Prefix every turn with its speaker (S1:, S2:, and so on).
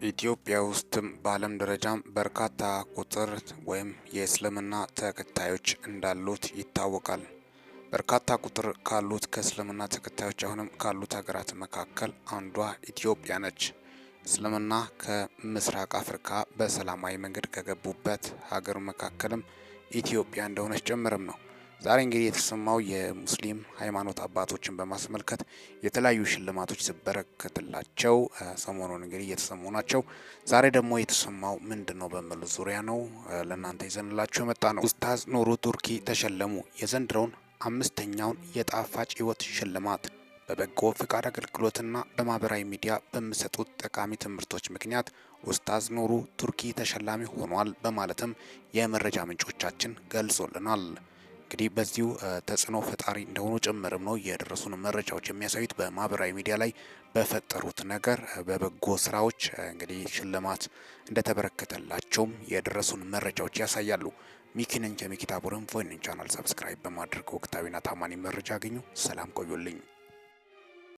S1: ኢትዮጵያ ውስጥም በዓለም ደረጃም በርካታ ቁጥር ወይም የእስልምና ተከታዮች እንዳሉት ይታወቃል። በርካታ ቁጥር ካሉት ከእስልምና ተከታዮች አሁንም ካሉት ሀገራት መካከል አንዷ ኢትዮጵያ ነች። እስልምና ከምስራቅ አፍሪካ በሰላማዊ መንገድ ከገቡበት ሀገር መካከልም ኢትዮጵያ እንደሆነች ጭምርም ነው። ዛሬ እንግዲህ የተሰማው የሙስሊም ሃይማኖት አባቶችን በማስመልከት የተለያዩ ሽልማቶች ሲበረከትላቸው ሰሞኑን እንግዲህ እየተሰሙ ናቸው። ዛሬ ደግሞ የተሰማው ምንድን ነው በሚሉ ዙሪያ ነው ለእናንተ ይዘንላችሁ የመጣ ነው። ኡስታዝ ኑሩ ቱርኪ ተሸለሙ። የዘንድሮውን አምስተኛውን የጣፋጭ ህይወት ሽልማት በበጎ ፍቃድ አገልግሎትና በማህበራዊ ሚዲያ በሚሰጡት ጠቃሚ ትምህርቶች ምክንያት ኡስታዝ ኑሩ ቱርኪ ተሸላሚ ሆኗል በማለትም የመረጃ ምንጮቻችን ገልጾልናል። እንግዲህ በዚሁ ተጽዕኖ ፈጣሪ እንደሆኑ ጭምርም ነው የደረሱን መረጃዎች የሚያሳዩት። በማህበራዊ ሚዲያ ላይ በፈጠሩት ነገር በበጎ ስራዎች እንግዲህ ሽልማት እንደተበረከተላቸውም የደረሱን መረጃዎች ያሳያሉ። ሚኪ ነኝ ከሚኪታ ቻናል subscribe በማድረግ ወቅታዊና ታማኒ መረጃ አገኙ። ሰላም ቆዩልኝ።